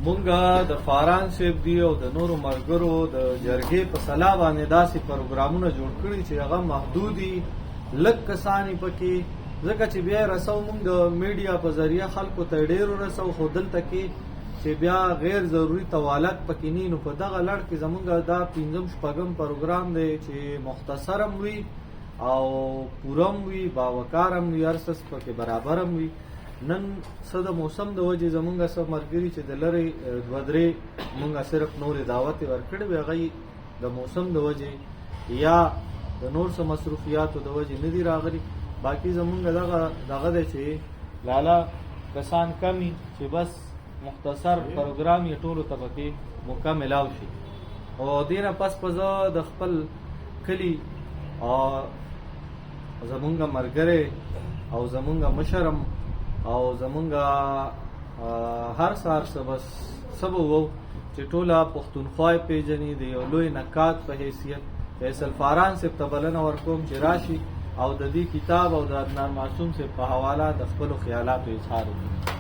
مونږه د فاران صاحب دی او د نورو ملګرو د جرګې په سلا باندې داسې پروګرامونه جوړ کړي چې هغه محدودي، لږ کسان پکې، ځکه چې بیا رسو مونږ د میډیا په ذریعه خلکو ته ډېر رسو، خو دلته کې چې بیا غیر ضروري طوالت پکې نه. نو په دغه لړ کې زمونږ دا پنځم شپږم پروګرام دی چې مختصرم وي او پورم وي، باوکارم وي، هر څه پکې برابرم وي. نن څه د موسم د وجې زمونږ څه ملګري چې د لرې دوه درې مونږ صرف نورې دعوت ورکړې وې، هغه د موسم د وجې یا د نور څه مصروفیاتو د وجې نه دي راغلي. باقي زمونږ دغه دغه دی چې لالا کسان کمی، چې بس مختصر پروګرام یې ټولو ته پکې موقع ملاو شي. او دینه پس په زه د خپل کلی او زمونږ مرګره او زمونږ مشرم او زمونږ هر سار څه بس سب وو چې ټوله پښتونخوا پیژني، د یو لوی نقاد په حیثیت فیصل فاران صاحب ته بلنه ورکوم چې راشي او د دې کتاب او د عدنان معصوم صاحب په حواله د خپلو خیالاتو اظهار وکړي.